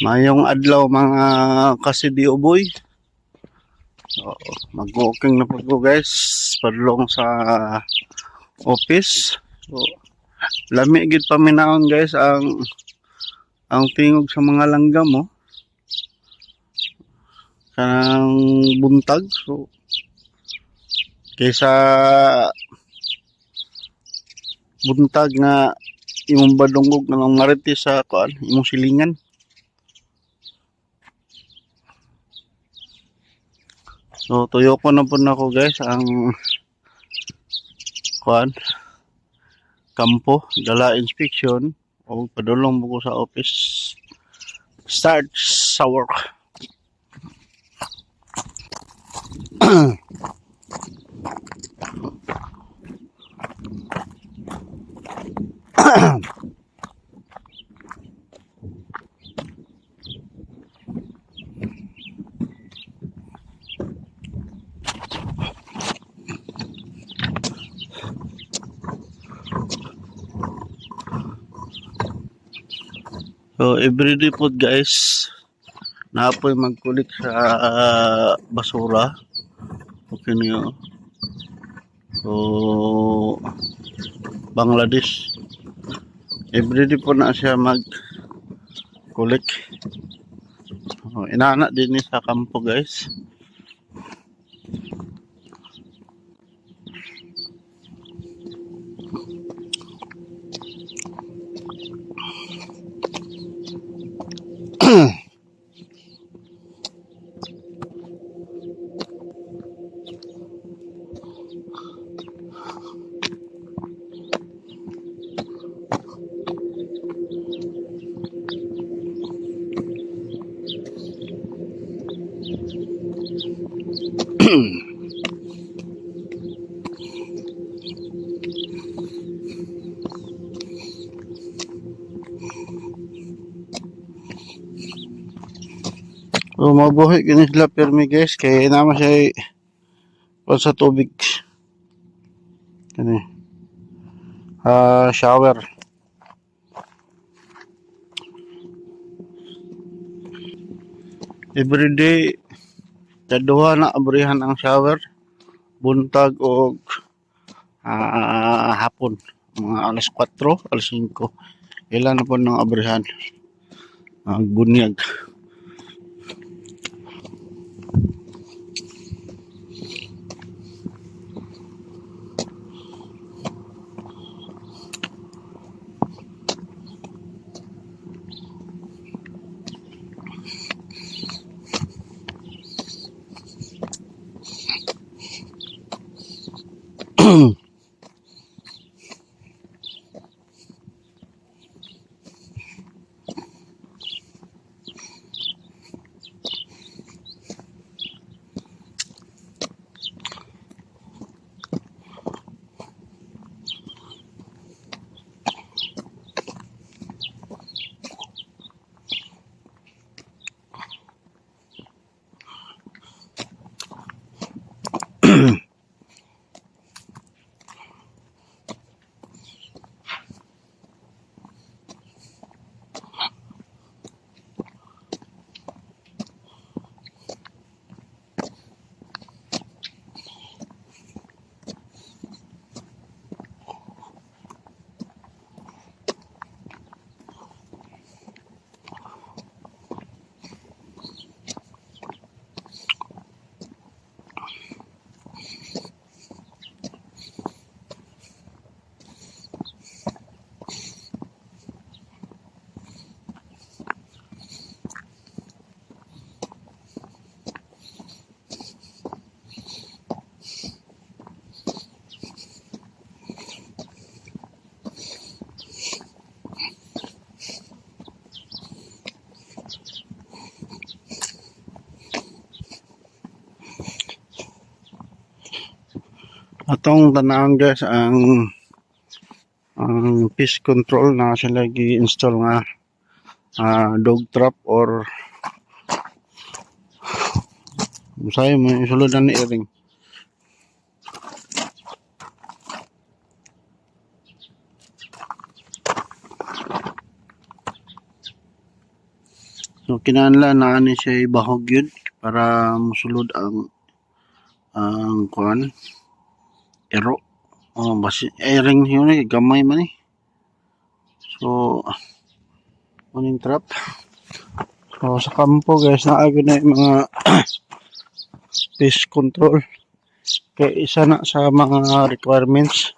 Mayong adlaw, mga ka-CDO boy. So, mag-walking na po ko, guys, padulong sa office. So, lami gid paminawon, guys, ang tingog sa mga langgam, oh. Kanang buntag. So, kaysa buntag nga imong badungog na lang marites sa kuan, imong silingan. So tuyo ko na po nako, guys, ang kuan, kampo, dala inspection o padulong mo ko sa office, start sa work. So everyday po, guys, napoy magkulik sa basura. Okay niyo. So Bangladesh. Everyday po na siya mag kulik. Oh, inana din ni sa kampo, guys. So mabuhi kini sila permi, guys, kay naman siya pa sa tubig. Kani. Ah, shower. Every day kaduha na abrihan ang shower, buntag og hapon, mga alas 4, alas 5. Ilan na po ng abrihan ang bunyag. Atong tanawon, guys, ang pest control na sila gi-install nga dog trap or usay mo isulod na ni iring. So kinahanglan naa ni siya bahog gyud para mosulod ang kuan, iro. Oh, basi airing yun eh, gamay man eh. So maning trap. So sa kampo, guys, naa gyud na yung mga pest control. Kay isa na sa mga requirements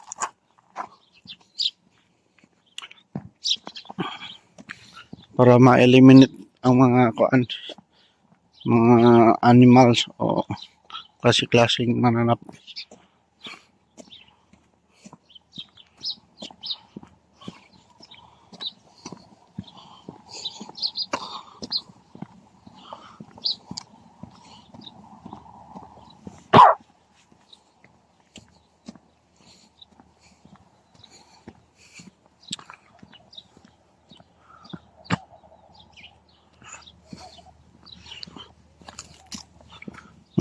para ma-eliminate ang mga kuan, mga animals o klase-klaseng mananap.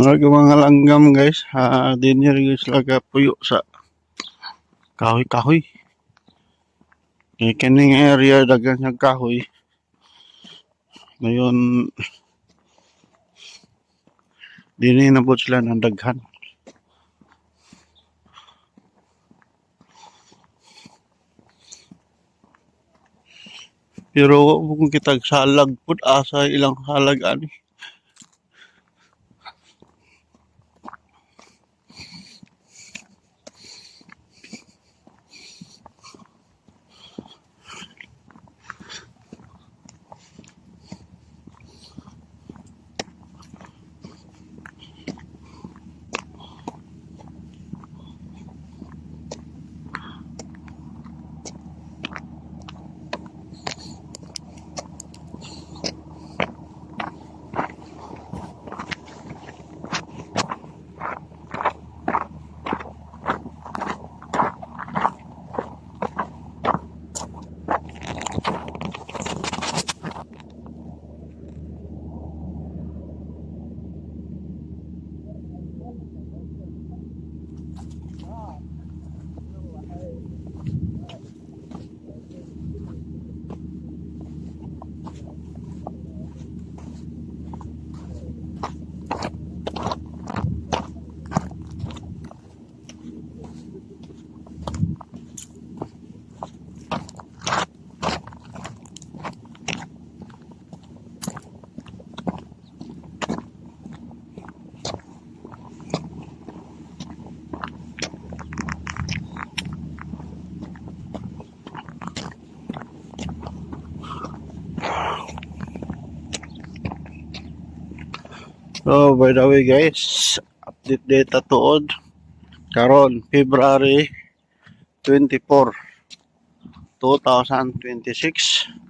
Mga langgam, guys, ha, dinhi rin sila puyo sa kahoy-kahoy. Kay kining area daghan siyang kahoy. Ngayon dinhi na pud sila ng daghan. Pero kung kitag salag pud, asa ilang salag ani? So, by the way, guys, update data tuod. Karon, February 24, 2026.